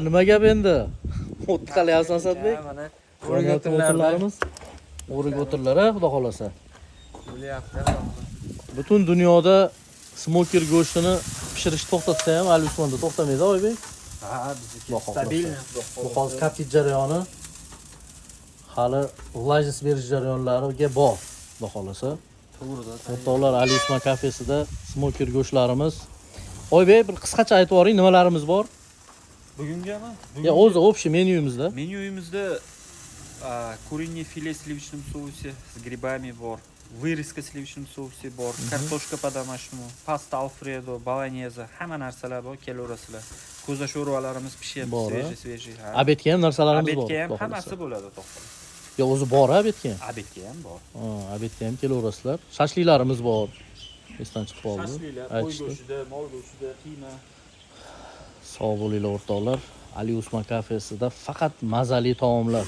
Nima gap endi? O'tni qalayapsan, Asadbek? Mana O'rik o'tinlarimiz. O'rik o'tinlari, xudo xolasa. Bo'lyapti. Butun dunyoda smoker go'shtini pishirishni to'xtatsa ham, Ali Usmonda to'xtamaydi, Oybek. Ha, bizniki Xudo xohlasa. Stabilniy. Bu hozir коптить jarayoni, hali влажность berish jarayonlariga bor, xudo xolasa. To'g'rida. O'rtoqlar, Ali Usmon kafesida smoker go'shtlarimiz. Oybek, bir qisqacha aytib yuboring, nimalarimiz bor? Bugungami? Ya o'zi общий menyumizda. Menyuimizda куриное филе в сливочном соусе с грибами bor, вырезка в сливочном соусе bor, картошка по-домашнему, pasta alfredo, bolognese, hamma narsalar bor, kelaverasizlar. Ko'za sho'rvalarimiz pishyapti, Bor, a? Свежий, свежий. Ha. Обед ga ham narsalarimiz bor. Обед ga ham Xudo xohlasa. Hammasi bo'ladi, to'xtab. Yo, o'zi bor обед ga ham. Обед ga ham bor. Ha, обед ga ham kelaverasizlar. Shashliklarimiz bor. Esdan chiqib qoldi. Shashliklar, qo'y Aytishdi. Go'shtida, mol go'shtida, qiyma. Sog' bo'linglar, o'rtoqlar. Ali Usmon kafesida faqat mazali taomlar.